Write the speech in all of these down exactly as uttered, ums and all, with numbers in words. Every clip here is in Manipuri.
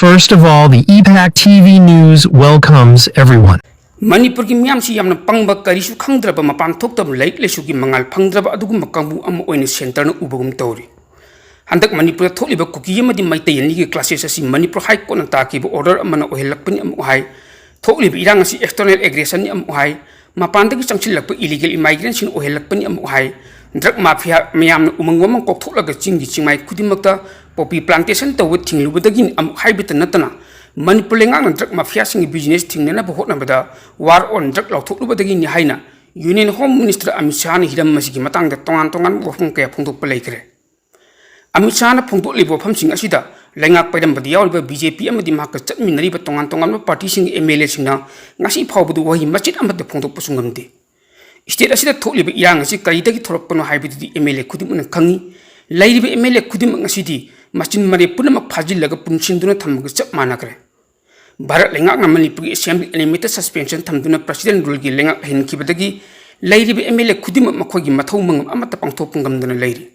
First of all, the E PAC T V News welcomes everyone. ꯃꯅꯤꯄꯨꯔꯒꯤ ꯃꯤꯌꯥꯝꯁꯤ ꯌꯥꯝꯅ ꯄꯪꯕ, ꯀꯔꯤꯁꯨ ꯈꯪꯗ꯭ꯔꯕ, ꯃꯄꯥꯟ ꯊꯣꯛꯇꯕ, ꯂꯥꯏꯔꯤꯛ ꯂꯥꯏꯁꯨꯒꯤ ꯃꯉꯥꯜ ꯐꯪꯗ꯭ꯔꯕ ꯑꯗꯨꯒꯨꯝꯕ ꯀꯥꯡꯕꯨ ꯑꯃ ꯑꯣꯏꯅ centreꯅ ꯎꯕꯒꯨꯝ ꯇꯧꯔꯤ꯫ ꯍꯟꯗꯛ ꯃꯅꯤꯄꯨꯔꯗ ꯊꯣꯛꯂꯤꯕ ꯀꯨꯀꯤ ꯑꯃꯗꯤ ꯃꯩꯇꯩ ꯑꯅꯤꯒꯤ clashes ꯑꯁꯤ ꯃꯅꯤꯄꯨꯔ High Courtꯅ ꯇꯥꯈꯤꯕ order ꯑꯃꯅ ꯑꯣꯏꯍꯜꯂꯛꯄꯅꯤ ꯑꯃꯨꯛ ꯍꯥꯏ, ꯊꯣꯛꯂꯤꯕ ꯏꯔꯥꯡ ꯑꯁꯤ external aggressionꯅꯤ ꯑꯃꯨꯛ ꯍꯥꯏ, ꯃꯄꯥꯟꯗꯒꯤ ꯆꯪꯁꯤꯜꯂꯛꯄ illegal immigrantꯁꯤꯡ ꯑꯣꯏꯍꯜꯂꯛꯄꯅꯤ ꯑꯃꯨꯛ ꯍꯥꯏ, drug mafia ꯃꯌꯥꯝꯅ ꯎꯃꯪ ꯋꯥꯃꯪ ꯀꯣꯛꯊꯣꯛꯂꯒ ꯆꯤꯡꯒꯤ ꯆꯤꯡꯃꯥꯏ ꯈꯨꯗꯤꯡꯃꯛꯇ poppy plantation ꯇꯧꯕ ꯊꯤꯡꯂꯨꯕꯗꯒꯤꯅꯤ ꯑꯃꯨꯛ ꯍꯥꯏꯕꯇ ꯅꯠꯇꯅ, ꯃꯅꯤꯄꯨꯔ ꯂꯩꯉꯥꯛꯅ drug mafiaꯁꯤꯡꯒꯤ business ꯊꯤꯡꯅꯅꯕ ꯍꯣꯠꯅꯕꯗ war on drug ꯂꯥꯎꯊꯣꯛꯂꯨꯕꯗꯒꯤꯅꯤ ꯍꯥꯏꯅ Union Home Ministerꯗ ꯑꯃꯤꯠ ꯁꯥꯍꯅ ꯍꯤꯔꯝ ꯑꯁꯤꯒꯤ ꯃꯇꯥꯡꯗ ꯇꯣꯉꯥꯟ ꯇꯣꯉꯥꯟꯕ ꯋꯥꯐꯝ ꯀꯌꯥ ꯐꯣꯡꯗꯣꯛꯄ ꯂꯩꯈ꯭ꯔꯦ꯫ ꯑꯃꯤꯠ ꯁꯥꯍꯅ ꯐꯣꯡꯗꯣꯛꯂꯤꯕ ꯋꯥꯐꯝꯁꯤꯡ ꯑꯁꯤꯗ ꯂꯩꯉꯥꯛ ꯄꯥꯏꯔꯝꯕꯗ ꯌꯥꯎꯔꯤꯕ BJP ꯑꯃꯗꯤ ꯃꯍꯥꯛꯀ ꯆꯠꯃꯤꯟꯅꯔꯤꯕ ꯇꯣꯉꯥꯟ ꯇꯣꯉꯥꯟꯕ partyꯁꯤꯡꯒꯤ MLAꯁꯤꯡꯅ ꯉꯁꯤ ꯐꯥꯎꯕꯗ ꯋꯥꯍꯩ ꯃꯆꯦꯠ ꯑꯃꯠꯇ ꯐꯣꯡꯗꯣꯛꯄꯁꯨ ꯉꯝꯗꯦ꯫ State ꯑꯁꯤꯗ ꯊꯣꯛꯂꯤꯕ ꯏꯔꯥꯡ ꯑꯁꯤ ꯀꯔꯤꯗꯒꯤ ꯊꯣꯔꯛꯄꯅꯣ ꯍꯥꯏꯕꯗꯨꯗꯤ MLA ꯈꯨꯗꯤꯡꯃꯛꯅ ꯈꯪꯏ꯫ ꯂꯩꯔꯤꯕ MLA ꯈꯨꯗꯤꯡꯃꯛ ꯉꯁꯤꯗꯤ ꯃꯆꯤꯟ ꯃꯔꯦ ꯄꯨꯝꯅꯃꯛ ꯐꯥꯖꯤꯜꯂꯒ ꯄꯨꯟꯁꯤꯟꯗꯨꯅ ꯊꯝꯕꯒ ꯆꯞ ꯃꯥꯟꯅꯈ꯭ꯔꯦ꯫ ꯚꯥꯔꯠ ꯂꯩꯉꯥꯛꯅ ꯃꯅꯤꯄꯨꯔꯒꯤ Assembly ꯑꯅꯤꯃꯛꯇ suspension ꯊꯝꯗꯨꯅ President ruleꯒꯤ ꯂꯩꯉꯥꯛ ꯂꯩꯍꯟꯈꯤꯕꯗꯒꯤ ꯂꯩꯔꯤꯕ MLA ꯈꯨꯗꯤꯡꯃꯛ ꯃꯈꯣꯏꯒꯤ ꯃꯊꯧ ꯃꯉꯝ ꯑꯃꯠꯇ ꯄꯥꯡꯊꯣꯛꯄ ꯉꯝꯗꯅ ꯂꯩꯔꯤ꯫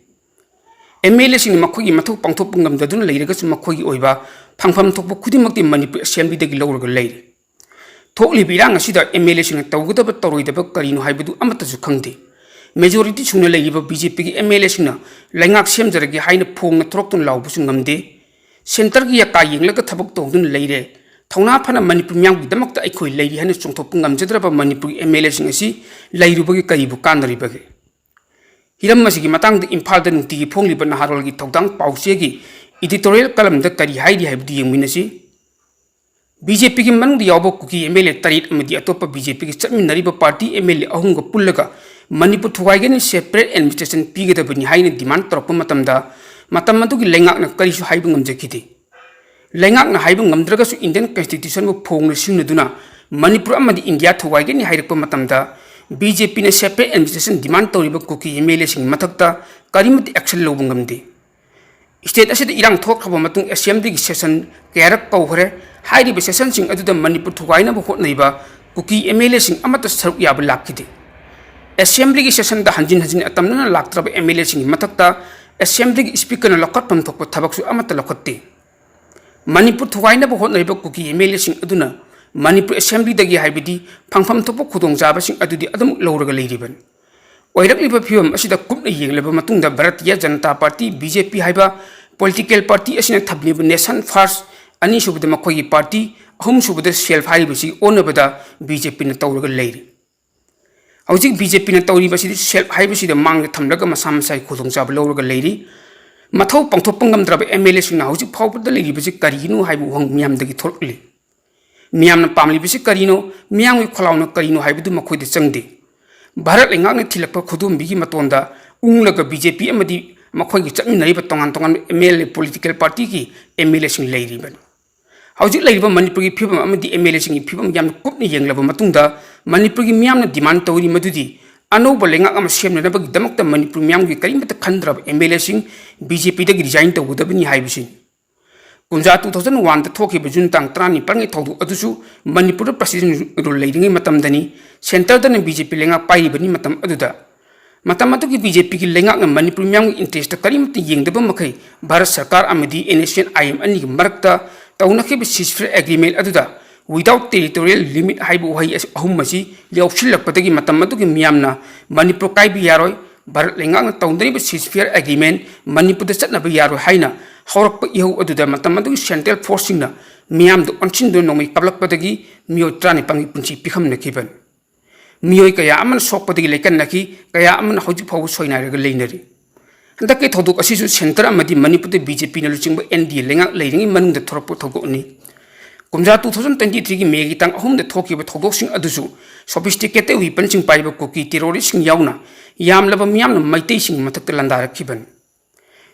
MLAꯁꯤꯡꯅ ꯃꯈꯣꯏꯒꯤ ꯃꯊꯧ ꯄꯥꯡꯊꯣꯛꯄ ꯉꯝꯗꯗꯨꯅ ꯂꯩꯔꯒꯁꯨ ꯃꯈꯣꯏꯒꯤ ꯑꯣꯏꯕ ꯐꯪꯐꯝ ꯊꯣꯛꯄ ꯈꯨꯗꯤꯡꯃꯛꯇꯤ ꯃꯅꯤꯄꯨꯔ Assemblyꯗꯒꯤ ꯂꯧꯔꯒ ꯂꯩꯔꯤ꯫ ꯊꯣꯛꯂꯤꯕ ꯏꯔꯥꯡ ꯑꯁꯤꯗ MLAꯁꯤꯡꯅ ꯇꯧꯒꯗꯕ ꯇꯧꯔꯣꯏꯗꯕ ꯀꯔꯤꯅꯣ ꯍꯥꯏꯕꯗꯨ ꯑꯃꯠꯇꯁꯨ ꯈꯪꯗꯦ꯫ Majority ꯁꯨꯅ ꯂꯩꯔꯤꯕ BJPꯒꯤ MLAꯁꯤꯡꯅ ꯂꯩꯉꯥꯛ ꯁꯦꯝꯖꯔꯒꯦ ꯍꯥꯏꯅ ꯐꯣꯡꯅ ꯊꯣꯔꯛꯇꯨꯅ ꯂꯥꯎꯕꯁꯨ ꯉꯝꯗꯦ꯫ Centreꯒꯤ ꯌꯥꯀꯥ ꯌꯦꯡꯂꯒ ꯊꯕꯛ ꯇꯧꯗꯨꯅ ꯂꯩꯔꯦ꯫ ꯊꯧꯅꯥ ꯐꯅ ꯃꯅꯤꯄꯨꯔ ꯃꯤꯌꯥꯝꯒꯤꯗꯃꯛꯇ ꯑꯩꯈꯣꯏ ꯂꯩꯔꯤ ꯍꯥꯏꯅ ꯆꯣꯡꯊꯣꯛꯄ ꯉꯝꯖꯗ꯭ꯔꯕ ꯃꯅꯤꯄꯨꯔꯒꯤ MLAꯁꯤꯡ ꯑꯁꯤ ꯂꯩꯔꯨꯕꯒꯤ ꯀꯔꯤꯕꯨ ꯀꯥꯟꯅꯔꯤꯕꯒꯦ? ꯍꯤꯔꯝ ꯑꯁꯤꯒꯤ ꯃꯇꯥꯡꯗ ꯏꯝꯐꯥꯜꯗ ꯅꯨꯡꯇꯤꯒꯤ ꯐꯣꯡꯂꯤꯕ ꯅꯍꯥꯔꯣꯜꯒꯤ ꯊꯧꯗꯥꯡ ꯄꯥꯎꯆꯦꯒꯤ editorial columnꯗ ꯀꯔꯤ ꯍꯥꯏꯔꯤ ꯍꯥꯏꯕꯗꯨ ꯌꯦꯡꯃꯤꯟꯅꯁꯤ꯫ BJPꯒꯤ ꯃꯅꯨꯡꯗ ꯌꯥꯎꯕ ꯀꯨꯀꯤ MLA ꯇꯔꯦꯠ ꯑꯃꯗꯤ ꯑꯇꯣꯞꯄ BJPꯒꯤ ꯆꯠꯃꯤꯟꯅꯔꯤꯕ party MLA ꯑꯍꯨꯝꯒ ꯄꯨꯜꯂꯒ ꯃꯅꯤꯄꯨꯔ ꯊꯨꯒꯥꯏꯒꯅꯤ, separate administration ꯄꯤꯒꯗꯕꯅꯤ ꯍꯥꯏꯅ demand ꯇꯧꯔꯛꯄ ꯃꯇꯝꯗ, ꯃꯇꯝ ꯑꯗꯨꯒꯤ ꯂꯩꯉꯥꯛꯅ ꯀꯔꯤꯁꯨ ꯍꯥꯏꯕ ꯉꯝꯖꯈꯤꯗꯦ꯫ ꯂꯩꯉꯥꯛꯅ ꯍꯥꯏꯕ ꯉꯝꯗ꯭ꯔꯒꯁꯨ Indian Constitutionꯕꯨ ꯐꯣꯡꯅ ꯁꯤꯖꯤꯟꯅꯗꯨꯅ ꯃꯅꯤꯄꯨꯔ ꯑꯃꯗꯤ ꯏꯟꯗꯤꯌꯥ ꯊꯨꯒꯥꯏꯒꯅꯤ ꯍꯥꯏꯔꯛꯄ ꯃꯇꯝꯗ, BJPꯅ separate administration demand ꯇꯧꯔꯤꯕ ꯀꯨꯀꯤ MLAꯁꯤꯡꯒꯤ ꯃꯊꯛꯇ ꯀꯔꯤꯃꯠꯇ action ꯂꯧꯕ ꯉꯝꯗꯦ꯫ State ꯑꯁꯤꯗ ꯏꯔꯥꯡ ꯊꯣꯛꯈ꯭ꯔꯕ ꯃꯇꯨꯡ Assemblyꯒꯤ session ꯀꯌꯥꯔꯛ ꯀꯧꯈ꯭ꯔꯦ꯫ ꯍꯥꯏꯔꯤꯕ sessionꯁꯤꯡ ꯑꯗꯨꯗ ꯃꯅꯤꯄꯨꯔ ꯊꯨꯒꯥꯏꯅꯕ ꯍꯣꯠꯅꯔꯤꯕ ꯀꯨꯀꯤ MLAꯁꯤꯡ ꯑꯃꯠꯇ ꯁꯔꯨꯛ ꯌꯥꯕ ꯂꯥꯛꯈꯤꯗꯦ꯫ Assemblyꯒꯤ sessionꯗ ꯍꯟꯖꯤꯟ ꯍꯟꯖꯤꯟ ꯑꯇꯝꯅꯅ ꯂꯥꯛꯇ꯭ꯔꯕ MLAꯁꯤꯡꯒꯤ ꯃꯊꯛꯇ Assemblyꯒꯤ Speakerꯅ ꯂꯧꯈꯠꯐꯝ ꯊꯣꯛꯄ ꯊꯕꯛꯁꯨ ꯑꯃꯠꯇ ꯂꯧꯈꯠꯇꯦ꯫ ꯃꯅꯤꯄꯨꯔ ꯊꯨꯒꯥꯏꯅꯕ ꯍꯣꯠꯅꯔꯤꯕ ꯀꯨꯀꯤ ꯑꯦꯝ ꯑꯦꯜ ꯑꯦꯁꯤꯡ ꯑꯗꯨꯅ ꯃꯅꯤꯄꯨꯔ ꯑꯦꯁꯦꯝꯕ꯭ꯂꯤꯗꯒꯤ ꯍꯥꯏꯕꯗꯤ ꯐꯪꯐꯝ ꯊꯣꯛꯄ ꯈꯨꯗꯣꯡꯆꯥꯕꯁꯤꯡ ꯑꯗꯨꯗꯤ ꯑꯗꯨꯝ ꯂꯧꯔꯒ ꯂꯩꯔꯤꯕꯅꯤ꯫ ꯑꯣꯏꯔꯛꯂꯤꯕ ꯐꯤꯕꯝ ꯑꯁꯤꯗ ꯀꯨꯞꯅ ꯌꯦꯡꯂꯕ ꯃꯇꯨꯡꯗ Bharatiya Janata party, B J ꯄꯤ ꯍꯥꯏꯕ ꯄꯣꯂꯤꯇꯤꯀꯦꯜ ꯄꯥꯔꯇꯤ ꯑꯁꯤꯅ ꯊꯝꯂꯤꯕ ꯅꯦꯁꯟ ꯐꯥꯔꯁ, ꯑꯅꯤꯁꯨꯕꯗ ꯃꯈꯣꯏꯒꯤ ꯄꯥꯔꯇꯤ, ꯑꯍꯨꯝꯁꯨꯕꯗ ꯁꯦꯜꯐ ꯍꯥꯏꯔꯤꯕꯁꯤ ꯑꯣꯟꯅꯕꯗ ꯕꯤ ꯖꯦ ꯄꯤꯅ ꯇꯧꯔꯒ ꯂꯩꯔꯤ꯫ ꯍꯧꯖꯤꯛ ꯕꯤ ꯖꯦ ꯄꯤꯅ ꯇꯧꯔꯤꯕꯁꯤꯗꯤ ꯁꯦꯜꯐ ꯍꯥꯏꯕꯁꯤꯗ ꯃꯥꯡꯗ ꯊꯝꯂꯒ ꯃꯁꯥ ꯃꯁꯥꯒꯤ ꯈꯨꯗꯣꯡꯆꯥꯕ ꯂꯧꯔꯒ ꯂꯩꯔꯤ꯫ ꯃꯊꯧ ꯄꯥꯡꯊꯣꯛꯄ ꯉꯝꯗ꯭ꯔꯕ ꯑꯦꯝ ꯑꯦꯜ ꯑꯦꯁꯤꯡꯅ ꯍꯧꯖꯤꯛ ꯐꯥꯎꯕꯗ ꯂꯩꯔꯤꯕꯁꯤ ꯀꯔꯤꯒꯤꯅꯣ ꯍꯥꯏꯕ ꯋꯥꯍꯪ ꯃꯤꯌꯥꯝꯗꯒꯤ ꯊꯣꯛꯂꯛꯂꯤ꯫ ꯃꯤꯌꯥꯝꯅ ꯄꯥꯝꯂꯤꯕꯁꯤ ꯀꯔꯤꯅꯣ, ꯃꯤꯌꯥꯝꯒꯤ ꯈꯣꯜꯂꯥꯎꯅ ꯀꯔꯤꯅꯣ ꯍꯥꯏꯕꯗꯨ ꯃꯈꯣꯏꯗ ꯆꯪꯗꯦ꯫ ꯚꯥꯔꯠ ꯂꯩꯉꯥꯛꯅ ꯊꯤꯜꯂꯛꯄ ꯈꯨꯗꯣꯝꯕꯤꯒꯤ ꯃꯇꯣꯟꯗ ꯎꯪꯂꯒ ꯕꯤ ꯖꯦ ꯄꯤ ꯑꯃꯗꯤ ꯃꯈꯣꯏꯒꯤ ꯆꯠꯃꯤꯟꯅꯔꯤꯕ ꯇꯣꯉꯥꯟ ꯇꯣꯉꯥꯟꯕ ꯑꯦꯝ ꯑꯦꯜ ꯑꯦ, ꯄꯣꯂꯤꯇꯤꯀꯦꯜ ꯄꯥꯔꯇꯤꯒꯤ ꯑꯦꯝ ꯑꯦꯜ ꯑꯦꯁꯤꯡ ꯂꯩꯔꯤꯕꯅꯤ꯫ ꯍꯧꯖꯤꯛ ꯂꯩꯔꯤꯕ ꯃꯅꯤꯄꯨꯔꯒꯤ ꯐꯤꯕꯝ ꯑꯃꯗꯤ ꯑꯦꯝ ꯑꯦꯜ ꯑꯦꯁꯤꯡꯒꯤ ꯐꯤꯕꯝ ꯌꯥꯝꯅ ꯀꯨꯞꯅ ꯌꯦꯡꯂꯕ ꯃꯇꯨꯡꯗ ꯃꯅꯤꯄꯨꯔꯒꯤ ꯃꯤꯌꯥꯝꯅ ꯗꯤꯃꯥꯟ ꯇꯧꯔꯤ ꯃꯗꯨꯗꯤ ꯑꯅꯧꯕ ꯂꯩꯉꯥꯛ ꯑꯃ ꯁꯦꯝꯅꯅꯕꯒꯤꯗꯃꯛꯇ ꯃꯅꯤꯄꯨꯔ ꯃꯤꯌꯥꯝꯒꯤ ꯀꯔꯤꯃꯠꯇ ꯈꯟꯗ꯭ꯔꯕ ꯑꯦꯝ ꯑꯦꯜ ꯑꯦꯁꯤꯡ ꯕꯤ ꯖꯦ ꯄꯤꯗꯒꯤ ꯔꯤꯖꯥꯏꯟ ꯇꯧꯒꯗꯕꯅꯤ ꯍꯥꯏꯕꯁꯤꯅꯤ꯫ ꯀꯨꯝꯖꯥ two thousand one ꯗ ꯊꯣꯛꯈꯤꯕ ꯖꯨꯟ ꯇꯥꯡ ꯇꯔꯥꯅꯤꯄꯥꯟꯒꯤ ꯊꯧꯗꯣꯛ ꯑꯗꯨꯁꯨ ꯃꯅꯤꯄꯨꯔꯗ president rule ꯂꯩꯔꯤꯉꯩ ꯃꯇꯝꯗꯅꯤ, centre ꯗꯅ ꯕꯤ ꯖꯦ ꯄꯤ ꯂꯩꯉꯥꯛ ꯄꯥꯏꯔꯤꯕꯅꯤ꯫ ꯃꯇꯝ ꯑꯗꯨꯗ, ꯃꯇꯝ ꯑꯗꯨꯒꯤ ꯕꯤ ꯖꯦ ꯄꯤꯒꯤ ꯂꯩꯉꯥꯛꯅ ꯃꯅꯤꯄꯨꯔ ꯃꯤꯌꯥꯝꯒꯤ interest ꯀꯔꯤꯃꯠꯇ ꯌꯦꯡꯗꯕ ꯃꯈꯩ ꯚꯥꯔꯠ ꯁꯔꯀꯥꯔ ꯑꯃꯗꯤ N S N I M ꯑꯅꯤꯒꯤ ꯃꯔꯛꯇ ꯇꯧꯅꯈꯤꯕ ceasefire agreement ꯑꯗꯨꯗ without territorial limit ꯍꯥꯏꯕ ꯋꯥꯍꯩ ꯑꯁꯤ, ꯑꯍꯨꯝ ꯑꯁꯤ ꯌꯥꯎꯁꯤꯜꯂꯛꯄꯗꯒꯤ ꯃꯇꯝ ꯑꯗꯨꯒꯤ ꯃꯤꯌꯥꯝꯅ ꯃꯅꯤꯄꯨꯔ ꯀꯥꯏꯕ ꯌꯥꯔꯣꯏ, ꯚꯥꯔꯠ ꯂꯩꯉꯥꯛꯅ ꯇꯧꯅꯔꯤꯕ ceasefire agreement ꯃꯅꯤꯄꯨꯔꯗ ꯆꯠꯅꯕ ꯌꯥꯔꯣꯏ ꯍꯥꯏꯅ ꯍꯧꯔꯛꯄ ꯏꯍꯧ ꯑꯗꯨꯗ ꯃꯇꯝ ꯑꯗꯨꯒꯤ central force ꯁꯤꯡꯅ ꯃꯤꯌꯥꯝꯗ ꯑꯣꯟꯁꯤꯟꯗꯨꯅ ꯅꯣꯡꯃꯩ ꯀꯥꯞꯂꯛꯄꯗꯒꯤ ꯃꯤꯑꯣꯏ ꯇꯔꯥꯅꯤꯄꯥꯟꯒꯤ ꯄꯨꯟꯁꯤ ꯄꯤꯈꯝꯅꯈꯤꯕꯅꯤ꯫ ꯃꯤꯑꯣꯏ ꯀꯌꯥ ꯑꯃꯅ ꯁꯣꯛꯄꯗꯒꯤ ꯂꯩꯀꯟꯅꯈꯤ, ꯀꯌꯥ ꯑꯃꯅ ꯍꯧꯖꯤꯛ ꯐꯥꯎꯕ ꯁꯣꯏꯅꯥꯏꯔꯒ ꯂꯩꯅꯔꯤ꯫ ꯍꯟꯗꯛꯀꯤ ꯊꯧꯗꯣꯛ ꯑꯁꯤꯁꯨ centre ꯑꯃꯗꯤ ꯃꯅꯤꯄꯨꯔꯗ ꯕꯤ ꯖꯦ ꯄꯤꯅ ꯂꯨꯆꯤꯡꯕ ꯑꯦꯟ ꯗꯤ ꯑꯦ ꯂꯩꯉꯥꯛ ꯂꯩꯔꯤꯉꯩ ꯃꯅꯨꯡꯗ ꯊꯣꯔꯛꯄ ꯊꯧꯗꯣꯛꯅꯤ꯫ ꯀꯨꯝꯖꯥ two thousand twenty three ꯒꯤ ꯃꯦꯒꯤ ꯇꯥꯡ ꯑꯍꯨꯝꯗ ꯊꯣꯛꯈꯤꯕ ꯊꯧꯗꯣꯛꯁꯤꯡ ꯑꯗꯨꯁꯨ sophisticated weapon ꯁꯤꯡ ꯄꯥꯏꯕ ꯀꯨꯀꯤ terrorist ꯁꯤꯡ ꯌꯥꯎꯅ ꯌꯥꯝꯂꯕ ꯃꯤꯌꯥꯝꯅ ꯃꯩꯇꯩꯁꯤꯡꯒꯤ ꯃꯊꯛꯇ ꯂꯥꯟꯗꯥꯔꯛꯈꯤꯕꯅꯤ꯫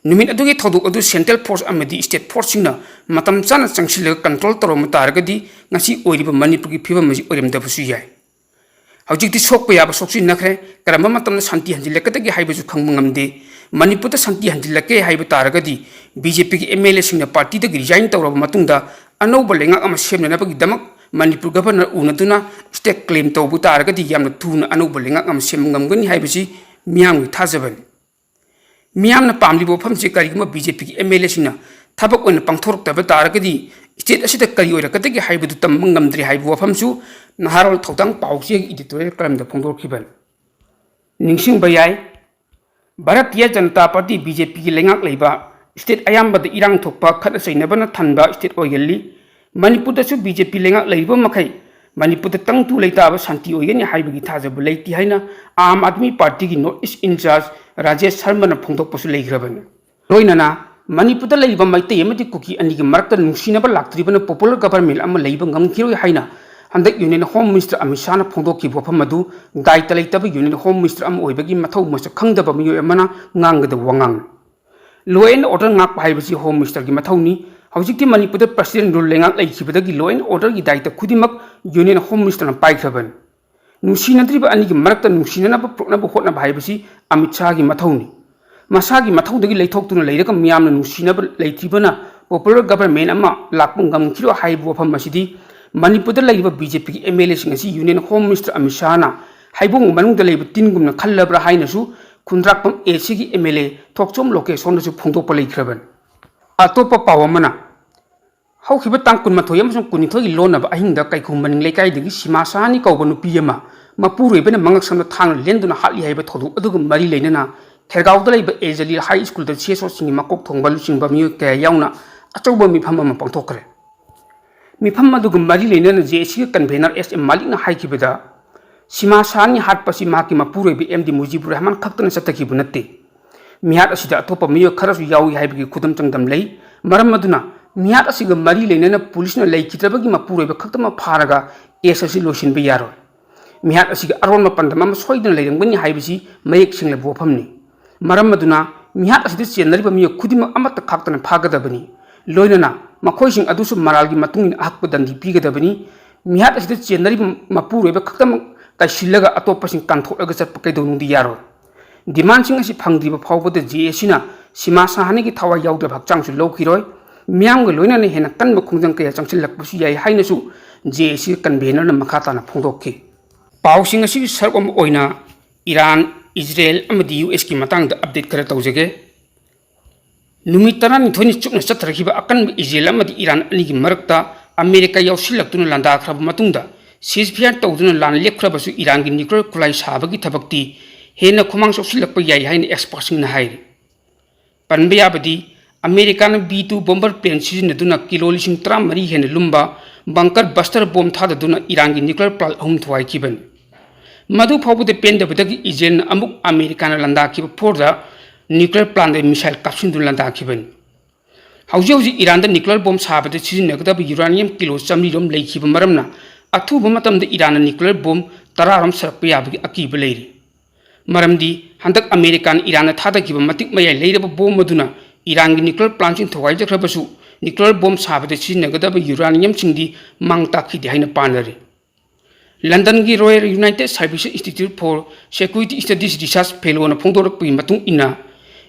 ꯅꯨꯃꯤꯠ ꯑꯗꯨꯒꯤ ꯊꯧꯗꯣꯛ ꯑꯗꯨ central force ꯑꯃꯗꯤ state force ꯁꯤꯡꯅ ꯃꯇꯝ ꯆꯥꯅ ꯆꯪꯁꯤꯜꯂꯒ control ꯇꯧꯔꯝꯕ ꯇꯥꯔꯒꯗꯤ ꯉꯁꯤ ꯑꯣꯏꯔꯤꯕ ꯃꯅꯤꯄꯨꯔꯒꯤ ꯐꯤꯕꯝ ꯑꯁꯤ ꯑꯣꯏꯔꯝꯗꯕꯁꯨ ꯌꯥꯏ꯫ ꯍꯧꯖꯤꯛꯇꯤ ꯁꯣꯛꯄ ꯌꯥꯕ ꯁꯣꯛꯆꯤꯟꯅꯈ꯭ꯔꯦ, ꯀꯔꯝꯕ ꯃꯇꯝꯗ ꯁꯥꯟꯇꯤ ꯍꯟꯖꯤꯜꯂꯛꯀꯗꯒꯦ ꯍꯥꯏꯕꯁꯨ ꯈꯪꯕ ꯉꯝꯗꯦ꯫ ꯃꯅꯤꯄꯨꯔꯗ ꯁꯥꯟꯇꯤ ꯍꯟꯖꯤꯜꯂꯛꯀꯦ ꯍꯥꯏꯕ ꯇꯥꯔꯒꯗꯤ ꯕꯤ ꯖꯦ ꯄꯤꯒꯤ ꯑꯦꯝ ꯑꯦꯜ ꯑꯦꯁꯤꯡꯅ ꯄꯥꯔꯇꯤꯗꯒꯤ resign ꯇꯧꯔꯕ ꯃꯇꯨꯡꯗ ꯑꯅꯧꯕ ꯂꯩꯉꯥꯛ ꯑꯃ ꯁꯦꯝꯅꯅꯕꯒꯤꯗꯃꯛ ꯃꯅꯤꯄꯨꯔ governor ꯎꯅꯗꯨꯅ state claim ꯇꯧꯕ ꯇꯥꯔꯒꯗꯤ ꯌꯥꯝꯅ ꯊꯨꯅ ꯑꯅꯧꯕ ꯂꯩꯉꯥꯛ ꯑꯃ ꯁꯦꯝꯕ ꯉꯝꯒꯅꯤ ꯍꯥꯏꯕꯁꯤ ꯃꯤꯌꯥꯝꯒꯤ ꯊꯥꯖꯕꯅꯤ꯫ ꯃꯤꯌꯥꯝꯅ ꯄꯥꯝꯂꯤꯕ ꯋꯥꯐꯝꯁꯤ ꯀꯔꯤꯒꯨꯝꯕ ꯕꯤ ꯖꯦ ꯄꯤꯒꯤ ꯑꯦꯝ ꯑꯦꯜ ꯑꯦꯁꯤꯡꯅ ꯊꯕꯛ ꯑꯣꯏꯅ ꯄꯥꯡꯊꯣꯔꯛꯇꯕ ꯇꯥꯔꯒꯗꯤ state ꯑꯁꯤꯗ ꯀꯔꯤ ꯑꯣꯏꯔꯛꯀꯗꯒꯦ ꯍꯥꯏꯕꯗꯨ ꯇꯝꯕ ꯉꯝꯗ꯭ꯔꯤ ꯍꯥꯏꯕ ꯋꯥꯐꯝꯁꯨ ꯅꯍꯥꯔꯣꯜ ꯊꯧꯗꯥꯡ ꯄꯥꯎꯆꯦꯒꯤ editorial columnꯗ ꯐꯣꯡꯗꯣꯛꯈꯤꯕꯅꯤ꯫ ꯅꯤꯡꯁꯤꯡꯕ ꯌꯥꯏ, ꯚꯥꯔꯇꯤꯌ ꯖꯅꯇꯥ ꯄꯥꯔꯇꯤ, BJPꯒꯤ ꯂꯩꯉꯥꯛ ꯂꯩꯕ state ꯑꯌꯥꯝꯕꯗ ꯏꯔꯥꯡ ꯊꯣꯛꯄ, ꯈꯠꯅ ꯆꯩꯅꯕꯅ ꯊꯟꯕ state ꯑꯣꯏꯒꯜꯂꯤ꯫ ꯃꯅꯤꯄꯨꯔꯗꯁꯨ BJP ꯂꯩꯉꯥꯛ ꯂꯩꯔꯤꯕ ꯃꯈꯩ ꯃꯅꯤꯄꯨꯔꯗ ꯇꯪꯗꯨ ꯂꯩꯇꯥꯕ ꯁꯥꯟꯇꯤ ꯑꯣꯏꯒꯅꯤ ꯍꯥꯏꯕꯒꯤ ꯊꯥꯖꯕ ꯂꯩꯇꯦ ꯍꯥꯏꯅ ꯑꯥꯝ ꯑꯥꯗꯃꯤ ꯄꯥꯔꯇꯤꯒꯤ North East in-charge ꯔꯥꯖꯦꯁ ꯁꯔꯃꯅ ꯐꯣꯡꯗꯣꯛꯄꯁꯨ ꯂꯩꯈ꯭ꯔꯕꯅꯤ꯫ ꯂꯣꯏꯅꯅ ꯃꯅꯤꯄꯨꯔꯗ ꯂꯩꯔꯤꯕ ꯃꯩꯇꯩ ꯑꯃꯗꯤ ꯀꯨꯀꯤ ꯑꯅꯤꯒꯤ ꯃꯔꯛꯇ ꯅꯨꯡꯁꯤꯅꯕ ꯂꯥꯛꯇ꯭ꯔꯤꯕꯅ popular government ꯑꯃ ꯂꯩꯕ ꯉꯝꯈꯤꯔꯣꯏ ꯍꯥꯏꯅ ꯍꯟꯗꯛ Union Home Minister ꯑꯃꯤꯠ ꯁꯥꯍꯅ ꯐꯣꯡꯗꯣꯛꯈꯤꯕ ꯋꯥꯐꯝ ꯑꯗꯨ ꯗꯥꯏꯇ ꯂꯩꯇꯕ Union Home Minister ꯑꯃ ꯑꯣꯏꯕꯒꯤ ꯃꯊꯧ ꯃꯁꯛ ꯈꯪꯗꯕ ꯃꯤꯑꯣꯏ ꯑꯃꯅ ꯉꯥꯡꯒꯗꯕ ꯋꯥꯉꯥꯡꯅꯤ꯫ Law and order ꯉꯥꯛꯄ ꯍꯥꯏꯕꯁꯤ Home Ministerꯒꯤ ꯃꯊꯧꯅꯤ꯫ ꯍꯧꯖꯤꯛꯇꯤ ꯃꯅꯤꯄꯨꯔꯗ President rule ꯂꯩꯉꯥꯛ ꯂꯩꯈꯤꯕꯗꯒꯤ law and orderꯒꯤ ꯗꯥꯏꯇ ꯈꯨꯗꯤꯡꯃꯛ Union Home Ministerꯅ ꯄꯥꯏꯈ꯭ꯔꯕꯅꯤ꯫ ꯅꯨꯡꯁꯤꯅꯗ꯭ꯔꯤꯕ ꯑꯅꯤꯒꯤ ꯃꯔꯛꯇ ꯅꯨꯡꯁꯤꯅꯅꯕ ꯄꯨꯔꯛꯅꯕ ꯍꯣꯠꯅꯕ ꯍꯥꯏꯕꯁꯤ ꯑꯃꯤꯠ ꯁꯥꯍꯒꯤ ꯃꯊꯧꯅꯤ꯫ ꯃꯁꯥꯒꯤ ꯃꯊꯧꯗꯒꯤ ꯂꯩꯊꯣꯛꯇꯨꯅ ꯂꯩꯔꯒ ꯃꯤꯌꯥꯝꯅ ꯅꯨꯡꯁꯤꯅꯕ ꯂꯩꯇ꯭ꯔꯤꯕꯅ popular government ꯑꯃ ꯂꯥꯛꯄ ꯉꯝꯈꯤꯔꯣꯏ ꯍꯥꯏꯕ ꯋꯥꯐꯝ ꯑꯁꯤꯗꯤ ꯃꯅꯤꯄꯨꯔꯗ ꯂꯩꯔꯤꯕ BJPꯒꯤ MLAꯁꯤꯡ ꯑꯁꯤ Union Home Minister ꯑꯃꯤꯠ ꯁꯥꯍꯅ ꯍꯩꯕꯣꯡ ꯃꯅꯨꯡꯗ ꯂꯩꯕ ꯇꯤꯟꯒꯨꯝꯅ ꯈꯜꯂꯕ꯭ꯔꯥ ꯍꯥꯏꯅꯁꯨ ꯈꯨꯟꯗ꯭ꯔꯥꯛꯄꯝ ACꯒꯤ MLA ꯊꯣꯛꯆꯣꯝ ꯂꯣꯀꯦꯁꯣꯔꯅꯁꯨ ꯐꯣꯡꯗꯣꯛꯄ ꯂꯩꯈ꯭ꯔꯕꯅꯤ꯫ ꯑꯇꯣꯞꯄ ꯄꯥꯎ ꯑꯃꯅ, ꯍꯧꯈꯤꯕ ꯇꯥꯡ ꯀꯨꯟꯃꯥꯊꯣꯏ ꯑꯃꯁꯨꯡ ꯀꯨꯟꯅꯤꯊꯣꯏꯒꯤ ꯂꯣꯟꯅꯕ ꯑꯍꯤꯡꯗ ꯀꯩꯈꯨ ꯃꯅꯤꯡ ꯂꯩꯀꯥꯏꯗꯒꯤ ꯁꯤꯃꯥ ꯁꯍꯥꯅꯤ ꯀꯧꯕ ꯅꯨꯄꯤ ꯑꯃ ꯃꯄꯨꯔꯣꯏꯕꯅ ꯃꯉꯛꯁꯝꯗ ꯊꯥꯡꯅ ꯂꯦꯟꯗꯨꯅ ꯍꯥꯠꯂꯤ ꯍꯥꯏꯕ ꯊꯧꯗꯣꯛ ꯑꯗꯨꯒ ꯃꯔꯤ ꯂꯩꯅꯅ ꯈꯦꯔꯒꯥꯎꯗ ꯂꯩꯕ ꯑꯦ ꯖꯂꯤꯜ High Schoolꯗ CSOꯁꯤꯡꯒꯤ ꯃꯀꯣꯛ ꯊꯣꯡꯕ ꯂꯨꯆꯤꯡꯕ ꯃꯤꯑꯣꯏ ꯀꯌꯥ ꯌꯥꯎꯅ ꯑꯆꯧꯕ ꯃꯤꯐꯝ ꯑꯃ ꯄꯥꯡꯊꯣꯛꯈ꯭ꯔꯦ꯫ ꯃꯤꯐꯝ ꯑꯗꯨꯒ ꯃꯔꯤ ꯂꯩꯅꯅ JACꯒꯤ convener S M ꯃꯥꯂꯤꯛꯅ ꯍꯥꯏꯈꯤꯕꯗ, ꯁꯤꯃꯥ ꯁꯍꯥꯅꯤ ꯍꯥꯠꯄꯁꯤ ꯃꯍꯥꯛꯀꯤ ꯃꯄꯨꯔꯣꯏꯕ MD ꯃꯨꯖꯤꯕꯨꯔ ꯔꯍꯃꯥꯟ ꯈꯛꯇꯅ ꯆꯠꯊꯈꯤꯕ ꯅꯠꯇꯦ꯫ ꯃꯤꯍꯥꯠ ꯑꯁꯤꯗ ꯑꯇꯣꯞꯄ ꯃꯤꯑꯣꯏ ꯈꯔꯁꯨ ꯌꯥꯎꯏ ꯍꯥꯏꯕꯒꯤ ꯈꯨꯗꯝ ꯆꯥꯡꯗꯝ ꯂꯩ꯫ ꯃꯔꯝ ꯑꯗꯨꯅ ꯃꯤꯍꯥꯠ ꯑꯁꯤꯒ ꯃꯔꯤ ꯂꯩꯅꯅ ꯄꯨꯂꯤꯁꯅ ꯂꯩꯈꯤꯗ꯭ꯔꯕꯒꯤ ꯃꯄꯨꯔꯣꯏꯕ ꯈꯛꯇꯃꯛ ꯐꯥꯔꯒ case ꯑꯁꯤ ꯂꯣꯏꯁꯤꯟꯕ ꯌꯥꯔꯣꯏ꯫ ꯃꯤꯍꯥꯠ ꯑꯁꯤꯒꯤ ꯑꯔꯣꯟꯕ ꯄꯥꯟꯗꯝ ꯑꯃ ꯁꯣꯏꯗꯅ ꯂꯩꯔꯝꯒꯅꯤ ꯍꯥꯏꯕꯁꯤ ꯃꯌꯦꯛ ꯁꯦꯡꯂꯕ ꯋꯥꯐꯝꯅꯤ꯫ ꯃꯔꯝ ꯑꯗꯨꯅ ꯃꯤꯍꯥꯠ ꯑꯁꯤꯗ ꯆꯦꯟꯅꯔꯤꯕ ꯃꯤꯑꯣꯏ ꯈꯨꯗꯤꯡꯃꯛ ꯑꯃꯠꯇ ꯈꯥꯛꯇꯅ ꯐꯥꯒꯗꯕꯅꯤ꯫ ꯂꯣꯏꯅꯅ ꯃꯈꯣꯏꯁꯤꯡ ꯑꯗꯨꯁꯨ ꯃꯔꯥꯜꯒꯤ ꯃꯇꯨꯡ ꯏꯟꯅ ꯑꯍꯛꯄ ꯗꯟꯗꯤ ꯄꯤꯒꯗꯕꯅꯤ꯫ ꯃꯤꯍꯥꯠ ꯑꯁꯤꯗ ꯆꯦꯟꯅꯔꯤꯕ ꯃꯄꯨꯔꯣꯏꯕ ꯈꯛꯇꯃꯛ ꯀꯥꯏꯁꯤꯜꯂꯒ ꯑꯇꯣꯞꯄꯁꯤꯡ ꯀꯥꯟꯊꯣꯛꯂꯒ ꯆꯠꯄ ꯀꯩꯗꯧꯅꯨꯡꯗ ꯌꯥꯔꯣꯏ꯫ Demandꯁꯤꯡ ꯑꯁꯤ ꯐꯪꯗ꯭ꯔꯤꯕ ꯐꯥꯎꯕꯗ JACꯅ ꯁꯤꯃꯥ ꯁꯍꯥꯅꯤꯒꯤ ꯊꯋꯥꯏ ꯌꯥꯎꯗ꯭ꯔꯕ ꯍꯛꯆꯥꯡꯁꯨ ꯂꯧꯈꯤꯔꯣꯏ꯫ ꯃꯤꯌꯥꯝꯒ ꯂꯣꯏꯅꯅ ꯍꯦꯟꯅ ꯀꯟꯕ ꯈꯣꯡꯖꯪ ꯀꯌꯥ ꯆꯪꯁꯤꯜꯂꯛꯄꯁꯨ ꯌꯥꯏ ꯍꯥꯏꯅꯁꯨ JACꯒꯤ convenerꯅ ꯃꯈꯥ ꯇꯥꯅ ꯐꯣꯡꯗꯣꯛꯈꯤ꯫ ꯄꯥꯎꯁꯤꯡ ꯑꯁꯤꯒꯤ ꯁꯔꯨꯛ ꯑꯃ ꯑꯣꯏꯅ ꯏꯔꯥꯟ, ꯏꯖꯔꯦꯜ ꯑꯃꯗꯤ USꯀꯤ ꯃꯇꯥꯡꯗ update ꯈꯔ ꯇꯧꯖꯒꯦ꯫ ꯅꯨꯃꯤꯠ ꯇꯔꯥꯅꯤꯊꯣꯏꯅꯤ ꯆꯨꯞꯅ ꯆꯠꯊꯔꯛꯈꯤꯕ ꯑꯀꯟꯕ ꯏꯖꯔꯦꯜ ꯑꯃꯗꯤ ꯏꯔꯥꯟ ꯑꯅꯤꯒꯤ ꯃꯔꯛꯇ ꯑꯃꯦꯔꯤꯀꯥ ꯌꯥꯎꯁꯤꯜꯂꯛꯇꯨꯅ ꯂꯥꯟꯗꯥꯈ꯭ꯔꯕ ꯃꯇꯨꯡꯗ, ceasefire ꯇꯧꯗꯨꯅ ꯂꯥꯟ ꯂꯦꯞꯈ꯭ꯔꯕꯁꯨ, ꯏꯔꯥꯟꯒꯤ nuclear ꯈꯨꯠꯂꯥꯏ ꯁꯥꯕꯒꯤ ꯊꯕꯛꯇꯤ ꯍꯦꯟꯅ ꯈꯨꯃꯥꯡ ꯆꯥꯎꯁꯤꯜꯂꯛꯄ ꯌꯥꯏ ꯍꯥꯏꯅ expertꯁꯤꯡꯅ ꯍꯥꯏꯔꯤ꯫ ꯄꯟꯕ ꯌꯥꯕꯗꯤ, ꯑꯃꯦꯔꯤꯀꯥꯅ B two bomber plane ꯁꯤꯖꯤꯟꯅꯗꯨꯅ ꯀꯤꯂꯣ ꯂꯤꯁꯤꯡ ꯇꯔꯥꯃꯔꯤ ꯍꯦꯟꯅ ꯂꯨꯝꯕ bunker buster bomb ꯊꯥꯗꯗꯨꯅ ꯏꯔꯥꯟꯒꯤ nuclear plant ꯑꯍꯨꯝ ꯊꯨꯒꯥꯏꯈꯤꯕꯅꯤ꯫ ꯃꯗꯨ ꯐꯥꯎꯕꯗ ꯄꯦꯟꯗꯕꯗꯒꯤ ꯏꯖꯔꯦꯜꯅ ꯑꯃꯨꯛ ꯑꯃꯦꯔꯤꯀꯥꯅ ꯂꯥꯟꯗꯥꯈꯤꯕ Fordoꯗ nuclear plantꯗ missile ꯀꯥꯞꯁꯤꯟꯗꯨꯅ ꯂꯥꯟꯗꯥꯈꯤꯕꯅꯤ꯫ ꯍꯧꯖꯤꯛ ꯍꯧꯖꯤꯛ ꯏꯔꯥꯟꯗ nuclear bomb ꯁꯥꯕꯗ ꯁꯤꯖꯤꯟꯅꯒꯗꯕ uranium ꯀꯤꯂꯣ ꯆꯥꯃꯔꯤꯔꯣꯝ ꯂꯩꯈꯤꯕ ꯃꯔꯝꯅ, ꯑꯊꯨꯕ ꯃꯇꯝꯗ ꯏꯔꯥꯟꯅ nuclear bomb ꯇꯔꯥꯔꯣꯝ ꯁꯥꯔꯛꯄ ꯌꯥꯕꯒꯤ ꯑꯀꯤꯕ ꯂꯩꯔꯤ꯫ ꯃꯔꯝꯗꯤ ꯍꯟꯗꯛ ꯑꯃꯦꯔꯤꯀꯥꯅ ꯏꯔꯥꯟꯗ ꯊꯥꯗꯈꯤꯕ ꯃꯇꯤꯛ ꯃꯌꯥꯏ ꯂꯩꯔꯕ bomb ꯑꯗꯨꯅ ꯏꯔꯥꯟꯒꯤ nuclear plantꯁꯤꯡ ꯊꯨꯒꯥꯏꯖꯈ꯭ꯔꯕꯁꯨ, nuclear bomb ꯁꯥꯕꯗ ꯁꯤꯖꯤꯟꯅꯒꯗꯕ uraniumꯁꯤꯡꯗꯤ ꯃꯥꯡ ꯇꯥꯛꯈꯤꯗꯦ ꯍꯥꯏꯅ ꯄꯥꯅꯔꯤ꯫ ꯂꯟꯗꯟꯒꯤ Royal United Services Institute for Security Studies Research Fellowꯅ ꯐꯣꯡꯗꯣꯔꯛꯄꯒꯤ ꯃꯇꯨꯡ ꯏꯟꯅ,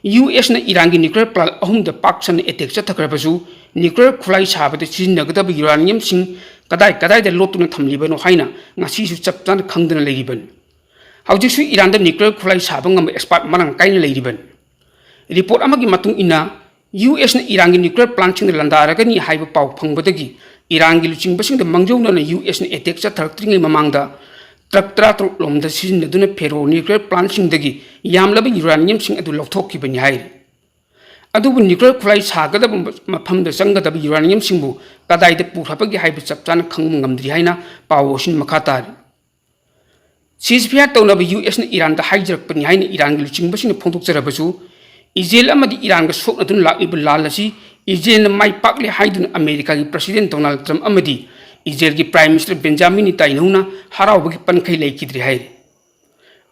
USꯅ ꯏꯔꯥꯟꯒꯤ nuclear plant ꯑꯍꯨꯝꯗ ꯄꯥꯛ ꯁꯟꯅ attack ꯆꯠꯊꯈ꯭ꯔꯕꯁꯨ, nuclear ꯈꯨꯠꯂꯥꯏ ꯁꯥꯕꯗ ꯁꯤꯖꯤꯟꯅꯒꯗꯕ uraniumꯁꯤꯡ ꯀꯗꯥꯏ ꯀꯗꯥꯏꯗ ꯂꯣꯠꯇꯨꯅ ꯊꯝꯂꯤꯕꯅꯣ ꯍꯥꯏꯅ ꯉꯁꯤꯁꯨ ꯆꯞ ꯆꯥꯅ ꯈꯪꯗꯅ ꯂꯩꯔꯤꯕꯅꯤ꯫ ꯍꯧꯖꯤꯛꯁꯨ ꯏꯔꯥꯟꯗ nuclear ꯈꯨꯠꯂꯥꯏ ꯁꯥꯕ ꯉꯝꯕ expert ꯃꯔꯥꯡ ꯀꯥꯏꯅ ꯂꯩꯔꯤꯕꯅꯤ꯫ Report ꯑꯃꯒꯤ ꯃꯇꯨꯡ ꯏꯟꯅ, USꯅ ꯏꯔꯥꯟꯒꯤ nuclear plantꯁꯤꯡꯗ ꯂꯥꯟꯗꯥꯔꯒꯅꯤ ꯍꯥꯏꯕ ꯄꯥꯎ ꯐꯪꯕꯗꯒꯤ ꯏꯔꯥꯟꯒꯤ ꯂꯨꯆꯤꯡꯕꯁꯤꯡꯗ ꯃꯥꯡꯖꯧꯅꯅ USꯅ attack ꯆꯠꯊꯔꯛꯇ꯭ꯔꯤꯉꯩ ꯃꯃꯥꯡꯗ truck ꯇꯔꯥꯇꯔꯨꯛ ꯂꯣꯝꯗ ꯁꯤꯖꯤꯟꯅꯗꯨꯅ Fordo nuclear plantꯁꯤꯡꯗꯒꯤ ꯌꯥꯝꯂꯕ uraniumꯁꯤꯡ ꯑꯗꯨ ꯂꯧꯊꯣꯛꯈꯤꯕꯅꯤ ꯍꯥꯏꯔꯤ꯫ ꯑꯗꯨꯕꯨ nuclear ꯈꯨꯠꯂꯥꯏ ꯁꯥꯒꯗꯕ ꯃꯐꯝꯗ ꯆꯪꯒꯗꯕ uraniumꯁꯤꯡꯕꯨ ꯀꯗꯥꯏꯗ ꯄꯨꯈ꯭ꯔꯕꯒꯦ ꯍꯥꯏꯕ ꯆꯞ ꯆꯥꯅ ꯈꯪꯕ ꯉꯝꯗ꯭ꯔꯤ ꯍꯥꯏꯅ ꯄꯥꯎ ꯑꯁꯤꯅ ꯃꯈꯥ ꯇꯥꯔꯤ꯫ Ceasefire ꯇꯧꯅꯕ USꯅ ꯏꯔꯥꯟꯗ ꯍꯥꯏꯖꯔꯛꯄꯅꯤ ꯍꯥꯏꯅ ꯏꯔꯥꯟꯒꯤ ꯂꯨꯆꯤꯡꯕꯁꯤꯡꯅ ꯐꯣꯡꯗꯣꯛꯆꯔꯕꯁꯨ, ꯏꯖꯔꯦꯜ ꯑꯃꯗꯤ ꯏꯔꯥꯟꯒ ꯁꯣꯛꯅꯗꯨꯅ ꯂꯥꯛꯂꯤꯕ ꯂꯥꯟ ꯑꯁꯤ ꯏꯖꯔꯦꯜꯅ ꯃꯥꯏ ꯄꯥꯛꯂꯦ ꯍꯥꯏꯗꯨꯅ ꯑꯃꯦꯔꯤꯀꯥꯒꯤ President Donald Trump ꯑꯃꯗꯤ ꯏꯖꯔꯦꯜꯒꯤ Prime Minister Benjamin Netanyahuꯅ ꯍꯔꯥꯎꯕꯒꯤ ꯄꯟꯈꯩ ꯂꯩꯈꯤꯗ꯭ꯔꯤ ꯍꯥꯏꯔꯤ꯫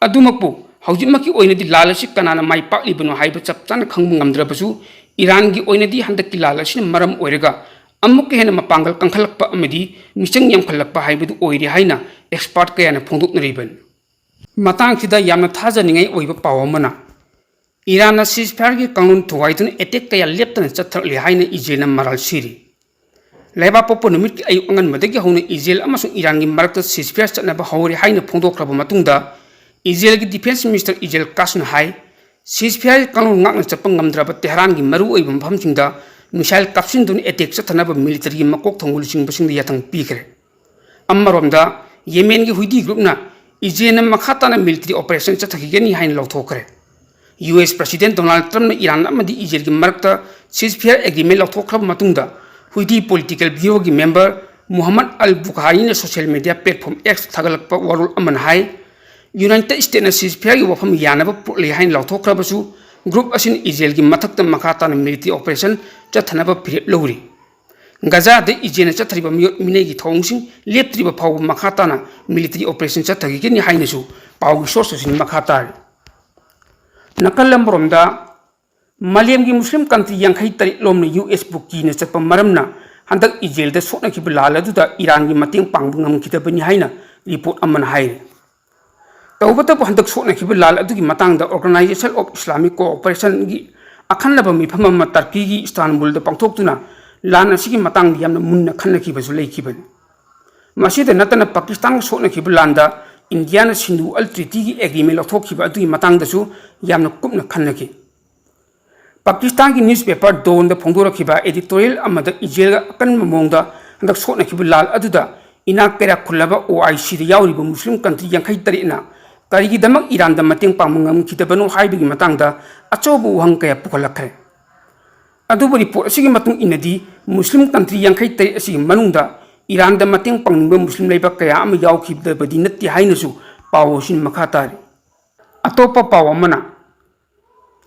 ꯑꯗꯨꯃꯛꯄꯨ, ꯍꯧꯖꯤꯛꯃꯛꯀꯤ ꯑꯣꯏꯅꯗꯤ ꯂꯥꯟ ꯑꯁꯤ ꯀꯅꯥꯅ ꯃꯥꯏ ꯄꯥꯛꯂꯤꯕꯅꯣ ꯍꯥꯏꯕ ꯆꯞ ꯆꯥꯅ ꯈꯪꯕ ꯉꯝꯗ꯭ꯔꯕꯁꯨ, ꯏꯔꯥꯟꯒꯤ ꯑꯣꯏꯅꯗꯤ ꯍꯟꯗꯛꯀꯤ ꯂꯥꯟ ꯑꯁꯤꯅ ꯃꯔꯝ ꯑꯣꯏꯔꯒ ꯑꯃꯨꯛꯀ ꯍꯦꯟꯅ ꯃꯄꯥꯡꯒꯜ ꯀꯟꯈꯠꯂꯛꯄ ꯑꯃꯗꯤ ꯃꯤꯆꯪ ꯌꯥꯝꯈꯠꯂꯛꯄ ꯍꯥꯏꯕꯗꯨ ꯑꯣꯏꯔꯦ ꯍꯥꯏꯅ expert ꯀꯌꯥꯅ ꯐꯣꯡꯗꯣꯛꯅꯔꯤꯕꯅꯤ꯫ ꯃꯇꯥꯡꯁꯤꯗ ꯌꯥꯝꯅ ꯊꯥꯖꯅꯤꯡꯉꯥꯏ ꯑꯣꯏꯕ ꯄꯥꯎ ꯑꯃꯅ, ꯏꯔꯥꯟꯅ ceasefireꯒꯤ ꯀꯥꯡꯂꯣꯟ ꯊꯨꯒꯥꯏꯗꯨꯅ attack ꯀꯌꯥ ꯂꯦꯞꯇꯅ ꯆꯠꯊꯔꯛꯂꯤ ꯍꯥꯏꯅ ꯏꯖꯔꯦꯜꯅ ꯃꯔꯥꯜ ꯁꯤꯔꯤ꯫ ꯂꯩꯕꯥꯛꯄꯣꯛꯄ ꯅꯨꯃꯤꯠꯀꯤ ꯑꯌꯨꯛ ꯑꯉꯟꯕꯗꯒꯤ ꯍꯧꯅ ꯏꯖꯔꯦꯜ ꯑꯃꯁꯨꯡ ꯏꯔꯥꯟꯒꯤ ꯃꯔꯛꯇ ceasefire ꯆꯠꯅꯕ ꯍꯧꯔꯦ ꯍꯥꯏꯅ ꯐꯣꯡꯗꯣꯛꯈ꯭ꯔꯕ ꯃꯇꯨꯡꯗ, ꯏꯖꯔꯦꯜꯒꯤ Defence Minister ꯏꯖꯔꯦꯜ ꯀꯥꯁꯅ ꯍꯥꯏ, ceasefire ꯀꯥꯡꯂꯣꯟ ꯉꯥꯛꯅ ꯆꯠꯄ ꯉꯝꯗ꯭ꯔꯕ ꯇꯦꯍꯔꯥꯟꯒꯤ ꯃꯔꯨꯑꯣꯏꯕ ꯃꯐꯝꯁꯤꯡꯗ missile ꯀꯥꯞꯁꯤꯟꯗꯨꯅ attack ꯆꯠꯊꯅꯕ militaryꯒꯤ ꯃꯀꯣꯛ ꯊꯣꯡꯕ ꯂꯨꯆꯤꯡꯕꯁꯤꯡꯗ ꯌꯥꯊꯪ ꯄꯤꯈ꯭ꯔꯦ꯫ ꯑꯃꯔꯣꯝꯗ, ꯌꯦꯃꯦꯟꯒꯤ ꯍꯨꯏꯗꯤ groupꯅ ꯏꯖꯔꯦꯜꯅ ꯃꯈꯥ ꯇꯥꯅ military operation ꯆꯠꯊꯈꯤꯒꯅꯤ ꯍꯥꯏꯅ ꯂꯥꯎꯊꯣꯛꯈ꯭ꯔꯦ꯫ ꯌꯨ ꯑꯦꯁ President Donald Trumpꯅ ꯏꯔꯥꯟ ꯑꯃꯗꯤ ꯏꯖꯔꯦꯜꯒꯤ ꯃꯔꯛꯇ ceasefire agreement ꯂꯧꯊꯣꯛꯈ꯭ꯔꯕ ꯃꯇꯨꯡꯗ, ꯍꯨꯏꯗꯤ political bureauꯒꯤ member ꯃꯨꯍꯝꯃꯗ ꯑꯜ ꯕꯨꯈꯥꯔꯤꯅ social media platform X ꯊꯥꯒꯠꯂꯛꯄ ꯋꯥꯔꯣꯜ ꯑꯃꯅ ꯍꯥꯏ, United Statesꯅ ceasefireꯒꯤ ꯋꯥꯐꯝ ꯌꯥꯅꯕ ꯄꯨꯔꯛꯂꯦ ꯍꯥꯏꯅ ꯂꯥꯎꯊꯣꯛꯈ꯭ꯔꯕꯁꯨ, group ꯑꯁꯤꯅ ꯏꯖꯔꯦꯜꯒꯤ ꯃꯊꯛꯇ ꯃꯈꯥ ꯇꯥꯅ military operation ꯆꯠꯊꯅꯕ ꯐꯤꯔꯦꯞ ꯂꯧꯔꯤ꯫ ꯒꯖꯥꯗ ꯏꯖꯔꯦꯜꯅ ꯆꯠꯊꯔꯤꯕ ꯃꯤꯑꯣꯠ ꯃꯤꯅꯩꯒꯤ ꯊꯧꯑꯣꯡꯁꯤꯡ ꯂꯦꯞꯇ꯭ꯔꯤꯕ ꯐꯥꯎꯕ ꯃꯈꯥ ꯇꯥꯅ military operation ꯆꯠꯊꯈꯤꯒꯅꯤ ꯍꯥꯏꯅꯁꯨ ꯄꯥꯎꯒꯤ source ꯑꯁꯤꯅ ꯃꯈꯥ ꯇꯥꯔꯤ꯫ ꯅꯥꯀꯜ ꯑꯃꯔꯣꯝꯗ, ꯃꯥꯂꯦꯝꯒꯤ ꯃꯨꯁꯂꯤꯝ country ꯌꯥꯡꯈꯩ ꯇꯔꯦꯠ ꯂꯣꯝꯅ ꯌꯨ ꯑꯦꯁꯄꯨ ꯀꯤꯅ ꯆꯠꯄ ꯃꯔꯝꯅ ꯍꯟꯗꯛ ꯏꯖꯔꯦꯜꯗ ꯁꯣꯛꯅꯈꯤꯕ ꯂꯥꯜ ꯑꯗꯨꯗ ꯏꯔꯥꯟꯒꯤ ꯃꯇꯦꯡ ꯄꯥꯡꯕ ꯉꯝꯈꯤꯗꯕꯅꯤ ꯍꯥꯏꯅ report ꯑꯃꯅ ꯍꯥꯏꯔꯤ꯫ ꯇꯧꯕꯇꯕꯨ, ꯍꯟꯗꯛ ꯁꯣꯛꯅꯈꯤꯕ ꯂꯥꯜ ꯑꯗꯨꯒꯤ ꯃꯇꯥꯡꯗ Organisation of Islamic Cooperation ꯒꯤ ꯑꯈꯟꯅꯕ ꯃꯤꯐꯝ ꯑꯃ ꯇꯔꯀꯤꯒꯤ ꯏꯁꯇꯥꯟꯕꯨꯜꯗ ꯄꯥꯡꯊꯣꯛꯇꯨꯅ ꯂꯥꯟ ꯑꯁꯤꯒꯤ ꯃꯇꯥꯡꯗ ꯌꯥꯝꯅ ꯃꯨꯟꯅ ꯈꯟꯅꯈꯤꯕꯁꯨ ꯂꯩꯈꯤꯕꯅꯤ꯫ ꯃꯁꯤꯗ ꯅꯠꯇꯅ, ꯄꯥꯀꯤꯁꯇꯥꯟꯒ ꯁꯣꯛꯅꯈꯤꯕ ꯂꯥꯟꯗ ꯏꯟꯗꯤꯌꯥꯅ ꯁꯤꯟꯙꯨ ꯑꯜ ꯇ꯭ꯔꯤꯇꯤꯒꯤ agreement ꯂꯧꯊꯣꯛꯈꯤꯕ ꯑꯗꯨꯒꯤ ꯃꯇꯥꯡꯗꯁꯨ ꯌꯥꯝꯅ ꯀꯨꯞꯅ ꯈꯟꯅꯈꯤ꯫ ꯄꯥꯀꯤꯁꯇꯥꯟꯒꯤ newspaper Dawnꯗ ꯐꯣꯡꯗꯣꯔꯛꯈꯤꯕ editorial ꯑꯃꯗ ꯏꯖꯔꯦꯜꯒ ꯑꯀꯟꯕ ꯃꯑꯣꯡꯗ ꯍꯟꯗꯛ ꯁꯣꯛꯅꯈꯤꯕ ꯂꯥꯜ ꯑꯗꯨꯗ ꯏꯅꯥꯛ ꯀꯩꯔꯥꯛ ꯈꯨꯜꯂꯕ ꯑꯣ ꯑꯥꯏ ꯁꯤꯗ ꯌꯥꯎꯔꯤꯕ ꯃꯨꯁꯂꯤꯝ country ꯌꯥꯡꯈꯩ ꯇꯔꯦꯠꯅ ꯀꯔꯤꯒꯤꯗꯃꯛ ꯏꯔꯥꯟꯗ ꯃꯇꯦꯡ ꯄꯥꯡꯕ ꯉꯝꯈꯤꯗꯕꯅꯣ ꯍꯥꯏꯕꯒꯤ ꯃꯇꯥꯡꯗ ꯑꯆꯧꯕ ꯋꯥꯍꯪ ꯀꯌꯥ ꯄꯨꯈꯠꯂꯛꯈ꯭ꯔꯦ꯫ ꯑꯗꯨꯕꯨ report ꯑꯁꯤꯒꯤ ꯃꯇꯨꯡ ꯏꯟꯅꯗꯤ, ꯃꯨꯁꯂꯤꯝ country ꯌꯥꯡꯈꯩ ꯇꯔꯦꯠ ꯑꯁꯤꯒꯤ ꯃꯅꯨꯡꯗ ꯏꯔꯥꯟꯗ ꯃꯇꯦꯡ ꯄꯥꯡꯅꯤꯡꯕ ꯃꯨꯁꯂꯤꯝ ꯂꯩꯕꯥꯛ ꯀꯌꯥ ꯑꯃ ꯌꯥꯎꯈꯤꯗꯕꯗꯤ ꯅꯠꯇꯦ ꯍꯥꯏꯅꯁꯨ ꯄꯥꯎ ꯑꯁꯤꯅ ꯃꯈꯥ ꯇꯥꯔꯤ꯫ ꯑꯇꯣꯞꯄ ꯄꯥꯎ ꯑꯃꯅ,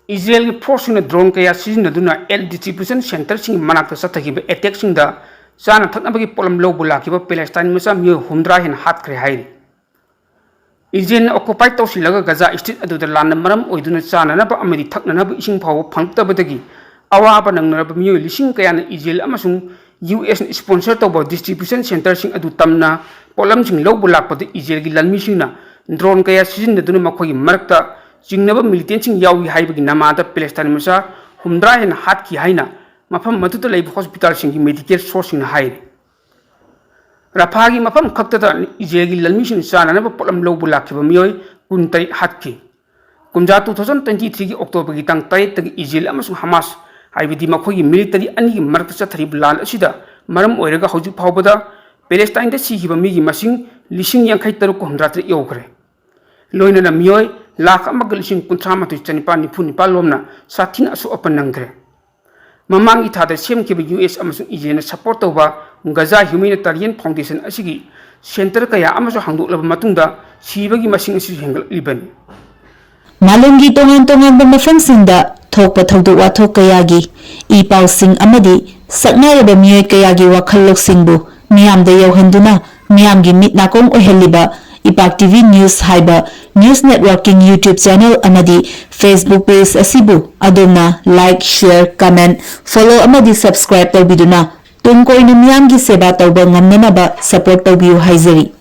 ꯏꯖꯔꯦꯜꯒꯤ forceꯁꯤꯡꯅ drone ꯀꯌꯥ ꯁꯤꯖꯤꯟꯅꯗꯨꯅ aid distribution centreꯁꯤꯡꯒꯤ ꯃꯅꯥꯛꯇ ꯆꯠꯊꯈꯤꯕ attackꯁꯤꯡꯗ ꯆꯥꯅ ꯊꯛꯅꯕꯒꯤ ꯄꯣꯠꯂꯝ ꯂꯧꯕ ꯂꯥꯛꯈꯤꯕ ꯄꯦꯂꯦꯁꯇꯥꯏꯟ ꯃꯆꯥ ꯃꯤꯑꯣꯏ ꯍꯨꯝꯗ꯭ꯔꯥ ꯍꯦꯟꯅ ꯍꯥꯠꯈ꯭ꯔꯦ ꯍꯥꯏꯔꯤ꯫ ꯏꯖꯔꯦꯜꯅ occupy ꯇꯧꯁꯤꯜꯂꯒ ꯒꯖꯥ Strip ꯑꯗꯨꯗ ꯂꯥꯟꯅ ꯃꯔꯝ ꯑꯣꯏꯗꯨꯅ ꯆꯥꯅꯅꯕ ꯑꯃꯗꯤ ꯊꯛꯅꯅꯕ ꯏꯁꯤꯡ ꯐꯥꯎꯕ ꯐꯪꯂꯛꯇꯕꯗꯒꯤ ꯑꯋꯥꯕ ꯅꯪꯅꯔꯕ ꯃꯤꯑꯣꯏ ꯂꯤꯁꯤꯡ ꯀꯌꯥꯅ ꯏꯖꯔꯦꯜ ꯑꯃꯁꯨꯡ ꯌꯨ ꯑꯦꯁꯅ sponsor ꯇꯧꯕ distribution centreꯁꯤꯡ ꯑꯗꯨ ꯇꯝꯅ ꯄꯣꯠꯂꯝꯁꯤꯡ ꯂꯧꯕ ꯂꯥꯛꯄꯗ ꯏꯖꯔꯦꯜꯒꯤ ꯂꯥꯟꯃꯤꯁꯤꯡꯅ drone ꯀꯌꯥ ꯁꯤꯖꯤꯟꯅꯗꯨꯅ ꯃꯈꯣꯏꯒꯤ ꯃꯔꯛꯇ ꯆꯤꯡꯅꯕ militantꯁꯤꯡ ꯌꯥꯎꯏ ꯍꯥꯏꯕꯒꯤ ꯅꯃꯥꯗ ꯄꯦꯂꯦꯁꯇꯥꯏꯟ ꯃꯆꯥ ꯍꯨꯝꯗ꯭ꯔꯥ ꯍꯦꯟꯅ ꯍꯥꯠꯈꯤ ꯍꯥꯏꯅ ꯃꯐꯝ ꯑꯗꯨꯗ ꯂꯩꯕ hospitalꯁꯤꯡꯒꯤ medical sourceꯁꯤꯡꯅ ꯍꯥꯏꯔꯤ꯫ ꯔꯐꯥꯒꯤ ꯃꯐꯝ ꯈꯛꯇꯗ ꯏꯖꯔꯦꯜꯒꯤ ꯂꯥꯟꯃꯤꯁꯤꯡꯅ ꯆꯥꯅꯅꯕ ꯄꯣꯠꯂꯝ ꯂꯧꯕ ꯂꯥꯛꯈꯤꯕ ꯃꯤꯑꯣꯏ ꯀꯨꯟꯇꯔꯦꯠ ꯍꯥꯠꯈꯤ꯫ ꯀꯨꯝꯖꯥ two thousand twenty threeꯒꯤ Octoberꯒꯤ ꯇꯥꯡ ꯇꯔꯦꯠꯇꯒꯤ ꯏꯖꯔꯦꯜ ꯑꯃꯁꯨꯡ ꯍꯃꯥꯁ, ꯍꯥꯏꯕꯗꯤ ꯃꯈꯣꯏꯒꯤ ꯃꯤꯂꯤꯇꯔꯤ ꯑꯅꯤꯒꯤ ꯃꯔꯛꯇ ꯆꯠꯊꯔꯤꯕ ꯂꯥꯟ ꯑꯁꯤꯗ ꯃꯔꯝ ꯑꯣꯏꯔꯒ ꯍꯧꯖꯤꯛ ꯐꯥꯎꯕꯗ ꯄꯦꯂꯦꯁꯇꯥꯏꯟꯗ ꯁꯤꯈꯤꯕ ꯃꯤꯒꯤ ꯃꯁꯤꯡ ꯂꯤꯁꯤꯡ ꯌꯥꯡꯈꯩ ꯇꯔꯨꯛ ꯍꯨꯝꯗ꯭ꯔꯥ ꯇꯔꯦꯠ ꯌꯧꯈ꯭ꯔꯦ꯫ ꯂꯣꯏꯅꯅ ꯃꯤꯑꯣꯏ ꯂꯥꯈ ꯑꯃꯒ ꯂꯤꯁꯤꯡ ꯀꯨꯟꯊ꯭ꯔꯥ ꯃꯥꯊꯣꯏ ꯆꯅꯤꯄꯥꯜ ꯅꯤꯐꯨ ꯅꯤꯄꯥꯜ ꯂꯣꯝꯅ ꯁꯥꯊꯤꯅ ꯑꯁꯣꯛ ꯑꯄꯟ ꯅꯪꯈ꯭ꯔꯦ꯫ ꯃꯃꯥꯡꯒꯤ ꯊꯥꯗ ꯁꯦꯝꯈꯤꯕ ꯌꯨ ꯑꯦꯁ ꯑꯃꯁꯨꯡ ꯏꯖꯔꯦꯜꯅ ꯁꯄꯣꯔꯠ ꯇꯧꯕ ꯒꯖꯥ ꯍ꯭ꯌꯨꯃꯦꯅꯤꯇꯥꯔꯤꯌꯟ ꯐꯥꯎꯟꯗꯦꯁꯟ ꯑꯁꯤꯒꯤ ꯁꯦꯟꯇꯔ ꯀꯌꯥ ꯑꯃꯁꯨ ꯍꯥꯡꯗꯣꯛꯂꯕ ꯃꯇꯨꯡꯗ ꯁꯤꯕꯒꯤ ꯃꯁꯤꯡ ꯑꯁꯤꯁꯨ ꯍꯦꯟꯒꯠꯂꯛꯂꯤꯕꯅꯤ꯫ ꯃꯥꯂꯦꯝꯒꯤ ꯇꯣꯉꯥꯟ ꯇꯣꯉꯥꯟꯕ ꯃꯐꯝꯁꯤꯡꯗ ꯊꯣꯛꯄ ꯊꯧꯗꯣꯛ ꯋꯥꯊꯣꯛ ꯀꯌꯥꯒꯤ ꯏ ꯄꯥꯎꯁꯤꯡ ꯑꯃꯗꯤ ꯁꯛꯅꯥꯏꯔꯕ ꯃꯤꯑꯣꯏ ꯀꯌꯥꯒꯤ ꯋꯥꯈꯜ ꯂꯧꯁꯤꯡꯕꯨ ꯃꯤꯌꯥꯝꯗ ꯌꯧꯍꯟꯗꯨꯅ ꯃꯤꯌꯥꯝꯒꯤ ꯃꯤꯠ ꯅꯥꯀꯣꯡ ꯑꯣꯏꯍꯜꯂꯤꯕ ꯏꯄꯥꯛ ꯇꯤ ꯚꯤ News ꯍꯥꯏꯕ news networkꯀꯤ YouTube channel ꯑꯃꯗꯤ Facebook page ꯑꯁꯤꯕꯨ ꯑꯗꯣꯝꯅ like, share, comment, follow ꯑꯃꯗꯤ subscribe ꯇꯧꯕꯤꯗꯨꯅ ꯇꯨꯡ ꯀꯣꯏꯅ ꯃꯤꯌꯥꯝꯒꯤ ꯁꯦꯕꯥ ꯇꯧꯕ ꯉꯝꯅꯅꯕ support ꯇꯧꯕꯤꯌꯨ ꯍꯥꯏꯖꯔꯤ꯫